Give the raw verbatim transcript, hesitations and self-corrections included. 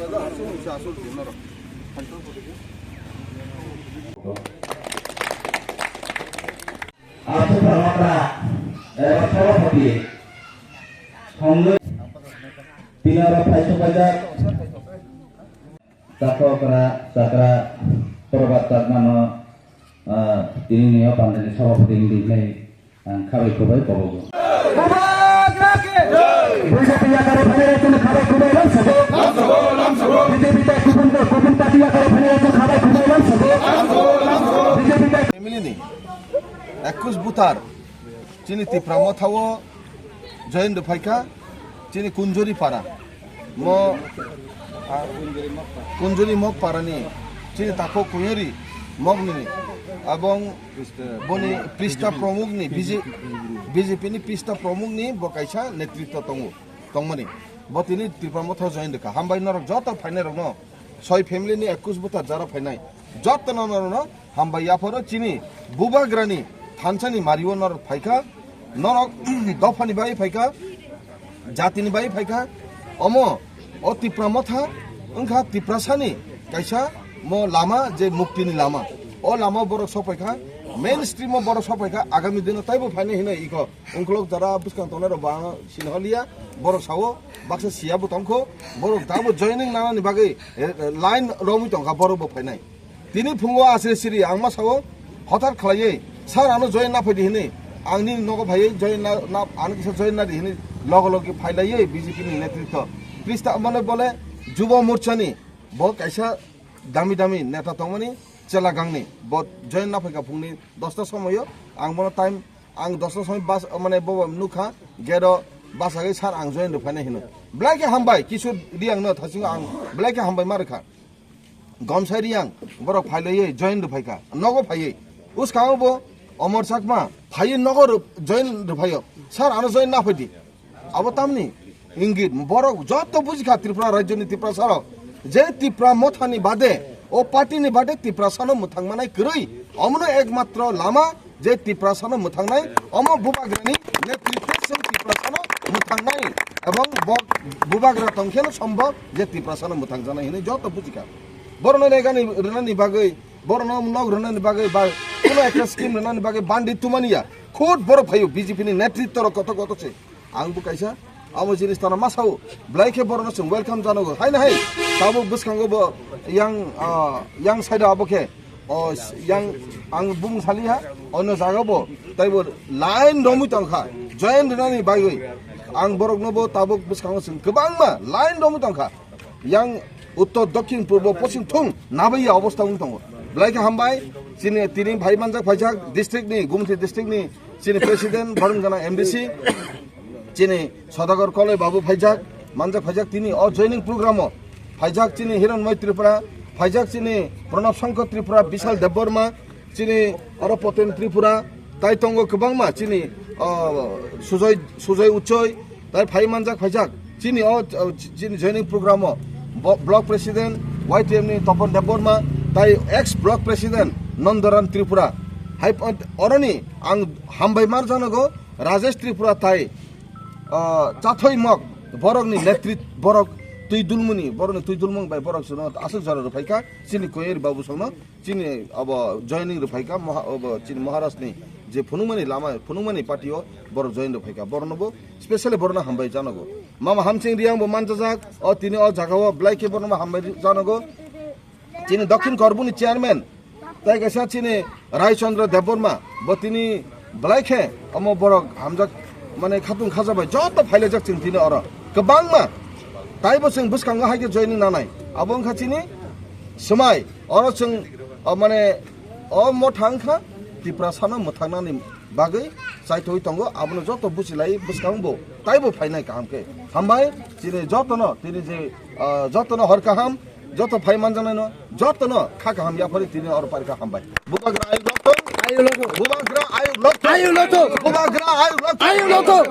Aswk rwmani, eba sabapati, thongwi, tini oro phai sokpaijak. Chakra, chakra, Prabhat Chakmano, ah, tini ni o pandani sabapati wngwi hinwi ang khabai khubai kobogo. B J P yakari phainai rokno khabai khubai lamsabo. B J P tai kubun kubun party yakari phainai rokno khabai khubai lamsabo. B J P tai family ni ekush buthar chini Tipra Mothao join rwphaikha chini Kunjuri para. Mo, ah, Kunjuri Mok parani chini takhuk Kuyuri Mokni abong boni Prista Pramukni B J, B J P ni Prista Pramukni bo kaisa netritwa tongo, tongmani. Bo tini Tipra Mothao join rwkha. Hambai norok joto phainai rokno. Soi family ni ekush buthar jara phainai. Jotono norokno hambai yapharo chini bubagrani thansani mario norok phaikha. Norok dophani bai phaikha, jatini bai phaikha. Omo o Tipra Motha wngkha Tiprasani kaisa mo lama je muktini lama. O lama borok sokpaikha, mainstream o borok sokpaikha, agami dino taibo phainai hinwi iko. Ungkolok jara bwskang tongnai rok bo ang sinholiya, borok sao baksa siya bo tongkho, borok dabo joining nanani bagwi, eh, eh, line romwi tongkha borok bo phainai. Tini phungo asri siri ang ma sao hothar khlaiwi, "Sir, ano join na phaidi," hinwi. Ang nini nogo phaiwi join na, na, ano kisa join na di hinwi logo logi phailaiwi B J P ni netritwo. Prista mane bole Jubo Morcha ni bo kaisa dami dami neta tongmani chela gangni. Bo join na phaikha phungni dosta somoyo, ang bono time Ang dosta soi bas, mane, bo nukha, gate o bachagwi, "Sir, ang join rwphainai," hino. Belai khe hambai, Kishore Reang no thasingo ang belai khe hambai ma rwkha. Gomsai Reang, borok phailawi join rwphaikha, nogo phaiwi. Bwskango bo Omor Chakma, phaiwi nogo rw-, join rwphaio. "Sir, ano join na phaidi." Abo tamni ingit borok joto bujikha Tripura rajyoni Tiprasa rok je Tipra Mothani bade o party ni bade Tiprasano mwthang manai kwrwi, omono ekmatro lama je Tiprasano mwthangnai, omo bubagrani netritwo chwng Tiprasano mwthangnai ebong bo bubagra tongkheno sombo je Tiprasano mwthangjaknai hinwi joto bujikha. Borokno negani rwnani bagwi, borokno nok rwnani bagwi ba kuno ekta scheme rwnani bagwi bandi tumaniya khud borok phaio B J P ni netritwo rok koto koto se. Ang bo kaisa amo jinis tano ma sao, belai khe borokno chwng welcome janogo. Haino hai tabuk bwskango bo yang, ah, yang side o abo khe, o, yang ang bung saliha, ono jaga bo taibo line romwi tongkha, join rwnani bagwi. Ang borokno bo tabuk bwskango chwng kwbangma line romwi tongkha. Yang uttor, dokhin, purbo, poschim thung nabaiya obostha wng tongo. Belai khe hambai, chini tini phai manjak phaijak district ni, Gumti district ni chini president, borong gana M D C, chini Sodagar Koloi babu phaijak, manjak phaijak tini o joining program o phaijak chini Hiranmoy Tripura, phaijak chini Pranab Shankar Tripura, Bishal Debbarma, chini oro Poten Tripura, tai tongo kwbangma chini, o, Sujoy, Sujoy Uchoi, tai phai manjak phaijak chini o, o, chini joining program o bo-, block president Y T M ni Topon Debbarma, tai ex block president Nandaram Tripura. Hai pon-, oroni ang hambai mar janogo Rajesh Tripura tai, o, Chathoi Mok borokni netrit, borok twi dulmuni, borokni twi dulmung bai borok chwngno aswk jora rwphaikha chini Koyeri babu songno. Chini abo joining rwphaikha, moha-, abo chini Maharaj ni je phunukmani lama, phunukmani party o borok join rwphaikha, borokno bo specially borokno hambai janogo. Mama Hamsing Reang bo manjajak, o tini o jaga o belai khe borokno hambai janogo. Chini Dokhin Korbuni chairman, tai kaisa chini Rai Chandra Debbarma, bo tini belai khe omo borok hamjak, mane khatung khajabai joto phailaijak chwng tini oro kwbangma. Taibo chwng bwskango hai khe joining nanai. Abo wngkha chini swmai. Oro chwng, o, mane, o motha wngkha Tiprasano mwthangnani bagwi chaithogwi tongo, abono joto buchilai bwskango bo taibo phainai kaham khe. Hambai, chini jotono, tini je, o, jotono hor kaham, joto phai manjaknaino, jotono kha kaham yaphari tini oro parikha hambai. Bubagra ayuk lokthung, ayuk lokthung. Bubagra ayuk lokthung, ayuk lokthung. Bubagra ayuk lokthung, ayuk lokthung.